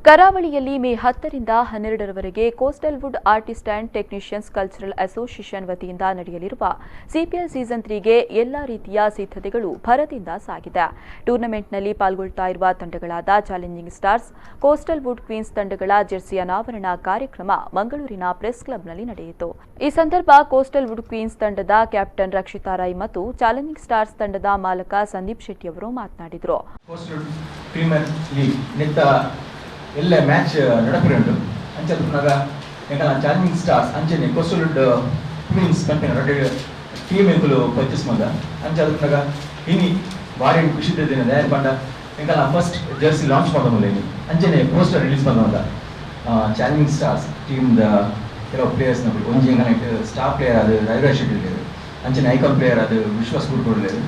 ಕರಾವಳಿಯಲ್ಲಿ May 10ರಿಂದ 12ರವರೆಗೆ Coastal Wood Artist and Technicians Cultural Association ವತಿಯಿಂದ ನಡೆಯಲಿರುವ ಸಿಪಿಎಲ್ ಸೀಸನ್ 3ಗೆ ಎಲ್ಲಾ ರೀತಿಯ ಸಿದ್ಧತೆಗಳು ಭರದಿಂದ ಸಾಗಿದೆ. ಟೂರ್ನಮೆಂಟ್ನಲ್ಲಿ ಪಾಲ್ಗೊಳ್ತಾ ಇರುವ ತಂಡಗಳಾದ challenging stars, coastal wood Queens ತಂಡಗಳ ಜೆರ್ಸಿ ಅನಾವರಣ ಕಾರ್ಯಕ್ರಮ ಮಂಗಳೂರಿನ ಪ್ರೆಸ್ ಕ್ಲಬ್ನಲ್ಲಿ ನಡೆಯಿತು. ಈ ಸಂದರ್ಭ coastal wood Queens ತಂಡದ ಕ್ಯಾಪ್ಟನ್ ರಕ್ಷಿತಾ ರೈ ಮತ್ತು ಚಾಲೆಂಜಿಂಗ್ ಸ್ಟಾರ್ಸ್ ತಂಡದ ಮಾಲಕ ಸಂದೀಪ್ ಶೆಟ್ಟಿ ಅವರು ಮಾತನಾಡಿದರು. Coastal premier league ನೆತ್ತ ಎಲ್ಲ ಮ್ಯಾಚ್ ನಡಪುರೆ ಉಂಡು. ಅಂಚ ತೂಪುನಗ ಎಂಕಲ್ನ ಚಾಲೆಂಜಿಂಗ್ ಸ್ಟಾರ್ಸ್ ಅಂಚನೆ ಕೋಸ್ಟಲ್ ಕ್ವೀನ್ಸ್ ಪನ್ಪಿನ ರಡ್ಡ್ ಟೀಮ್ ಎಂಕುಲು ಪರ್ಚೇಸ್ ಮಲ್ದ. ಅಂಚ ತೂಪುನಗ ಇನಿ ಭಾರಿ ಖುಷಿದ ದಿನ. ದಾಯೆ ಪಂಡ ಎಂಕಲ್ನ first Jersey launch ಮಲ್ತೊಂದುಲ್ಲ ಇನಿ. ಅಂಚನೆ ಪೋಸ್ಟರ್ ರಿಲೀಸ್ ಮಲ್ತೊಂದ. Challenging stars team ದ ಕೆಲವು ಪ್ಲೇಯರ್ಸ್ ನಕುಲು, ಒಂಜಿ ಎಂಕಲ್ನ ಸ್ಟಾರ್ ಪ್ಲೇಯರ್ ಆದ್ ರವಿರಾಜ್ ಶೆಟ್ಟಿ ಉಲ್ಲೆರ್, ಅಂಚನೆ ಐಕಾನ್ ಪ್ಲೇಯರ್ ಆದ್ ವಿಶ್ವಾಸ್ ಗುರುಕುಲ್ ಉಲ್ಲೆರ್,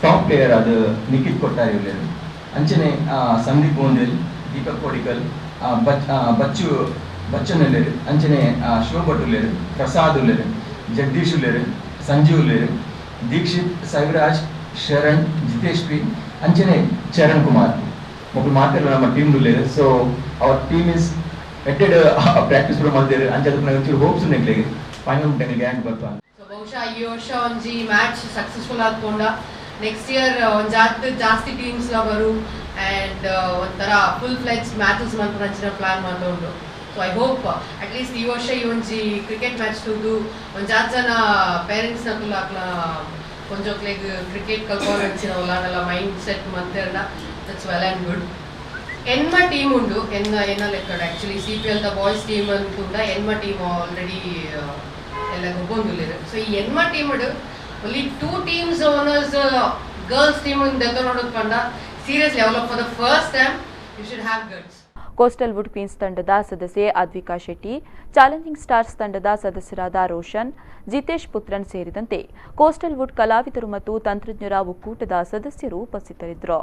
ಟಾಪ್ ಪ್ಲೇಯರ್ ಆದ್ ನಿಖಿತ್ ಕೊಟ್ಟಾರಿ ಉಲ್ಲೆರ್. ಅಂಚನೆ ಸಂದೀಪ್ ಗೋಂದೆಲ್, ದೀಪಕ್ ಕೋಡಿಕಲ್, ಬಚ್ಚು ಬಚ್ಚನ್ ಉಲ್ಲೆರ್. ಅಂಚನೆ ಶಿವ ಭಟ್ ಉಲ್ಲೆರ್, ಪ್ರಸಾದ್ ಉಲ್ಲೆರ್, ಜಗದೀಶ್ ಉಲ್ಲೆರ್, ಸಂಜೀವ್ ಉಲ್ಲೆರ್, ದೀಕ್ಷಿತ್, ಸೈವರಾಜ್, ಶರಣ್, ಜಿತೇಶ್ ಪಿ, ಅಂಚನೆ ಚರಣ್ ಕುಮಾರ್ ಮೊಕುಲು ಮಾತೆರ್ಲ ನಮ್ಮ ಟೀಮ್ ಉಲ್ಲೆರ್. So our team is ಎಡ್ಡೆಡ್ ಪ್ರಾಕ್ಟೀಸ್ ಕೂಡ ಮಲ್ತೆರ್. ಅಂಚ ಒಂಚೂರು ಹೋಪ್ಸ್ ಉಂಡು ಎಂಕ್ಲೆಗ್, ಫೈನಲ್ ಗ್ಯಾರಂಟಿ ಬರ್ಪ. ಸೊ ಬಹುಶಃ ಈ ವರ್ಷ ಒಂಜಿ ಮ್ಯಾಚ್ ಸಕ್ಸಸ್ಫುಲ್ ಆದ್ಕೊಂಡ ನೆಕ್ಸ್ಟ್ ಇಯರ್ ಒಂಜಾತ್ ಜಾಸ್ತಿ ಟೀಮ್ಸ್ ಲ ಬರು ಆ್ಯಂಡ್ ಒಂಥರ full fledge matches ಮಲ್ಪುನಂಚಿನ plan ಮಂತೊಂಡು. So I hope at least ಈ ವರ್ಷ ಈ ಒಂಜಿ ಕ್ರಿಕೆಟ್ ಮ್ಯಾಚ್ ತೂದು ಒಂಜಾತ್ ಜನ ಪೇರೆಂಟ್ಸ್ ನಕುಲು ಅಕ್ಲ ಪೊಂಜೋಕ್ಲೆಗ್ ಕ್ರಿಕೆಟ್ ಕಲ್ಪೊನಂಚಿನ ಒಲಾಂಡಲ ಮೈಂಡ್ ಸೆಟ್ ಮಂತೆರ್ಡ that's well and good. ಎನ್ಮ ಟೀಮ್ ಉಂಡು ಎನ್ನ ಎನ್ನ ಲೆಕ್ಕಡ್. Actually CPL the boys team ಅಂತುಂಡ ಎನ್ಮ team already ಎಲ್ಲ ಗೊಬ್ಬೊಂದುಲ್ಲೆರ್. ಸೊ ಈ ಎನ್ಮ team only two teams owners girls team ದೆತ್ತೊನೊಡು ಪಂಡ, seriously, ಅವುಲ for the first time you should have guts. Coastal wood Queens ತಂಡದ ಸದಸ್ಯೆ ಅದ್ವಿಕಾ ಶೆಟ್ಟಿ, ಚಾಲೆಂಜಿಂಗ್ ಸ್ಟಾರ್ಸ್ ತಂಡದ ಸದಸ್ಯರಾದ ರೋಷನ್, ಜಿತೇಶ್ ಪುತ್ರನ್ ಸೇರಿದಂತೆ ಕೋಸ್ಟಲ್ ವುಡ್ ಕಲಾವಿದರು ಮತ್ತು ತಂತ್ರಜ್ಞರ ಒಕ್ಕೂಟದ ಸದಸ್ಯರು ಉಪಸ್ಥಿತರಿದ್ದರು.